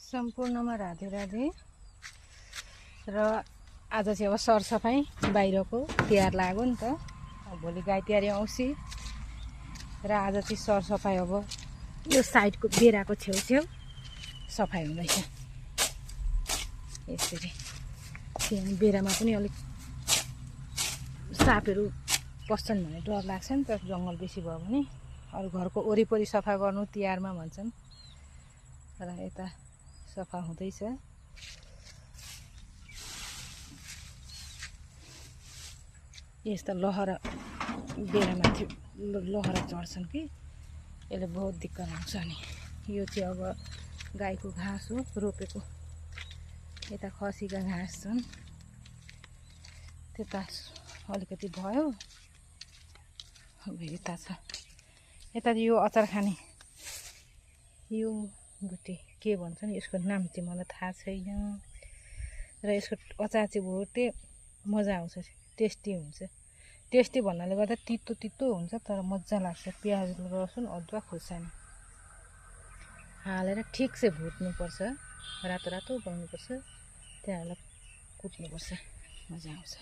सम्पूर्णमा राधे राधे। र आज चाहिँ अब सरसफाइ बाहिरको तिहार लाग्यो नि त। अब भोलि गाई तिहार औँसी र आज चाहिँ सरसफाइ अब यो साइडको बेराको छेउछेउ सफाइ हुँदैछ। यसरी त्यहाँ बेरामा पनि अलिक सापहरू पस्छन् भन्ने डर लाग्छ नि त, जङ्गल बेसी भयो भने। अरू घरको वरिपरि सफा गर्नु तिहारमा भन्छन्, र यता सफा हुँदैछ। यस्ता लहरा बेरामाथि लहरा चढ्छन् कि यसले बहुत दिक्कत हुन्छ। नि यो चाहिँ अब गाईको घाँस हो रोपेको। यता खसीका घाँस छन्, त्यता अलिकति भयो। अब यता छ, यता यो अचार खाने यो गुटे के भन्छन्, यसको नाम चाहिँ मलाई थाहा छैन। र यसको अचार चाहिँ बहुतै मजा आउँछ, टेस्टी हुन्छ। टेस्टी भन्नाले गर्दा तितो तितो हुन्छ, तर मजा लाग्छ। प्याज लसुन अदुवा खुर्सानी हालेर ठिक से भुट्नुपर्छ, रातो रातो बनाउनुपर्छ, त्यहाँबाट कुट्नुपर्छ, मजा आउँछ।